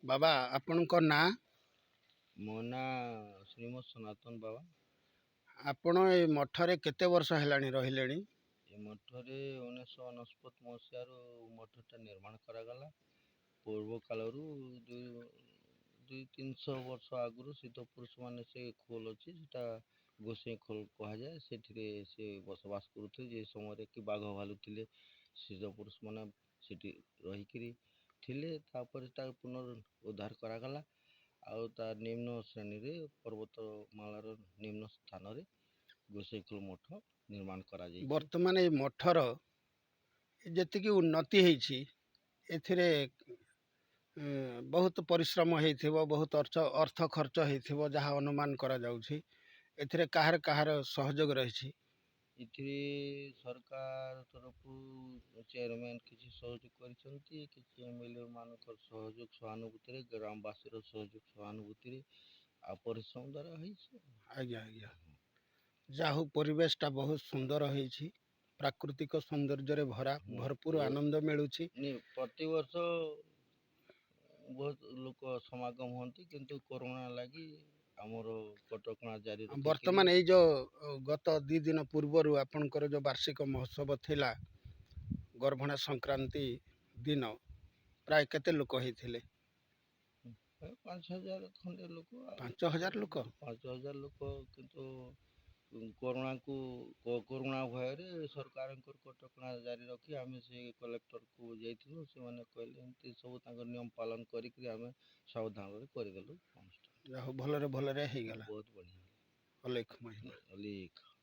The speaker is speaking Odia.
ବାବା, ଆପଣଙ୍କ ନାଁ? ମୋ ନାଁ ଶ୍ରୀମଦ୍ ସନାତନ ବାବା। ଆପଣ ଏ ମଠରେ କେତେ ବର୍ଷ ହେଲାଣି ରହିଲେଣି? ଏ ମଠରେ 1999 ମସିହାରୁ ମଠଟା ନିର୍ମାଣ କରାଗଲା। ପୂର୍ବ କାଳରୁ ଦୁଇ 300 ବର୍ଷ ଆଗରୁ ସିଦ୍ଧ ପୁରୁଷମାନେ, ସେ ଖୋଲ ଅଛି, ସେଟା ଗୋସାଇଁ ଖୋଲ କୁହାଯାଏ, ସେଠିରେ ସେ ବସବାସ କରୁଥିଲେ। ଯେ ସମୟରେ କି ବାଘ ଭାଲୁ ଥିଲେ, ସିଦ୍ଧ ପୁରୁଷମାନେ ସେଠି ରହିକିରି ଥିଲେ। ତାପରେ ତାକୁ ପୁନରୁଦ୍ଧାର କରାଗଲା ଆଉ ତା ନିମ୍ନ ଶ୍ରେଣୀରେ, ପର୍ବତମାଳାର ନିମ୍ନ ସ୍ଥାନରେ ଗୋସାଇଖୋଲ ମଠ ନିର୍ମାଣ କରାଯାଇଛି। ବର୍ତ୍ତମାନ ଏଇ ମଠର ଯେତିକି ଉନ୍ନତି ହେଇଛି, ଏଥିରେ ବହୁତ ପରିଶ୍ରମ ହେଇଥିବ, ବହୁତ ଅର୍ଥ ଖର୍ଚ୍ଚ ହେଇଥିବ, ଯାହା ଅନୁମାନ କରାଯାଉଛି। ଏଥିରେ କାହାର କାହାର ସହଯୋଗ ରହିଛି? ଏଥିରେ ସରକାର ତରଫରୁ ଚେୟାରମ୍ୟାନ୍ କିଛି ସହଯୋଗ କରିଛନ୍ତି, କିଛି ଏମଏଲଏ ମାନଙ୍କର ସହଯୋଗ ସହାନୁଭୂତିରେ, ଗ୍ରାମବାସୀର ସହଯୋଗ ସହାନୁଭୂତିରେ ଆଉ ପରିଶ୍ରମ ଦ୍ୱାରା ହେଇଛି। ଆଜ୍ଞା, ଯାହା ହଉ, ପରିବେଶଟା ବହୁତ ସୁନ୍ଦର ହେଇଛି, ପ୍ରାକୃତିକ ସୌନ୍ଦର୍ଯ୍ୟରେ ଭରା, ଭରପୁର ଆନନ୍ଦ ମିଳୁଛି। ପ୍ରତିବର୍ଷ ବହୁତ ଲୋକ ସମାଗମ ହୁଅନ୍ତି, କିନ୍ତୁ କରୋନା ଲାଗି ଆମର କଟକଣା ଜାରି ରଖିକିରି। ବର୍ତ୍ତମାନ ଏଇ ଯୋଉ ଗତ 2 ଦିନ ପୂର୍ବରୁ ଆପଣଙ୍କର ଯୋଉ ବାର୍ଷିକ ମହୋତ୍ସବ ଥିଲା, ଗର୍ଭଣା ସଂକ୍ରାନ୍ତି ଦିନ, ପ୍ରାୟ କେତେ ଲୋକ ହେଇଥିଲେ? 5000 ଖଣ୍ଡେ ଲୋକ। 5000 ଲୋକ? 5000 ଲୋକ, କିନ୍ତୁ କରୋନାକୁ କରୋନା ଭୟରେ ସରକାରଙ୍କର କଟକଣା ଜାରି ରଖି ଆମେ ସେ କଲେକ୍ଟରକୁ ଯାଇଥିଲୁ। ସେମାନେ କହିଲେ ଏମିତି ସବୁ ତାଙ୍କ ନିୟମ ପାଳନ କରିକିରି ଆମେ ସାବଧାନରେ କରିଦେଲୁ ଅନୁଷ୍ଠାନ। ଯାହା ହଉ, ଭଲରେ ଭଲରେ ହେଇଗଲା। ବହୁତ ବଢ଼ିଆ। ଅଲେଖ ମହିମା। ଅଲେଖ।